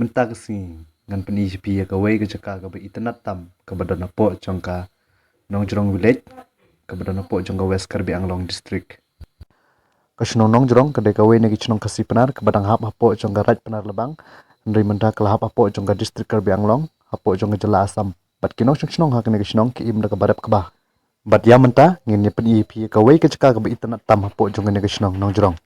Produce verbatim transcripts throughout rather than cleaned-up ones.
Mynta ka sngi ngan pyni ïa phi ïa kawei ka jaka kaba itynnad tam kaba don hapoh jong ka Nongjrong Village, kaba don hapoh jong ka West Karbi Anglong District. Ka shnong Nongjrong ka dei kawei na ki shnong Khasi Pnar kaba dang hap hapoh jong ka Raid Pnar Labang, hynrei mynta ka la hap hapoh jong ka District Karbi Anglong, hapoh jong ka jylla Assam. Bad ki nongshong shnong ha kane ka shnong ki im da kaba rep kaba. Bad ïa mynta ngin ïa pyni ïa phi kawei ka jaka kaba itynnad tam hapoh jong kane ka shnong Nongjrong.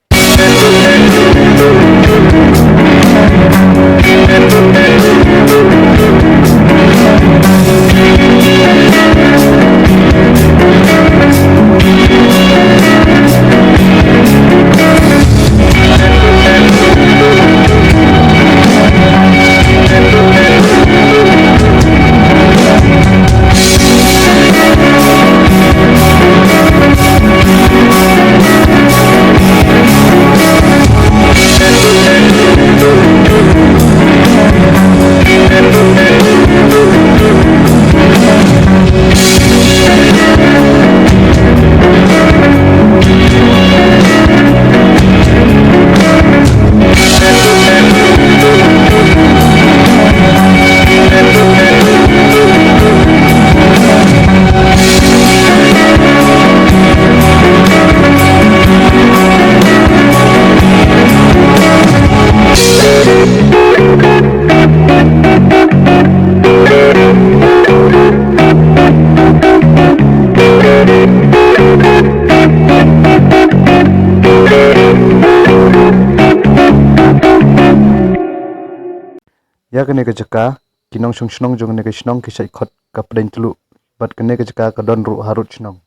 Ïa kane ka jaka, ki nongshong shnong jong kane ka shnong ki shait khot ka Pdeng Tluh, bad kane ka jaka ka don ruh harud shnong.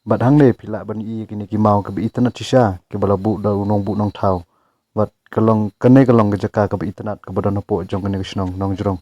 Bad hangne phi lah ban ïohi ïa kine ki maw kiba itynnad shisha kiba la buh da u nongbuh nongthaw. Bad ka long, kane ka long ka jaka kaba itynnad kaba don hapoh jong kane ka shnong Nongjrong.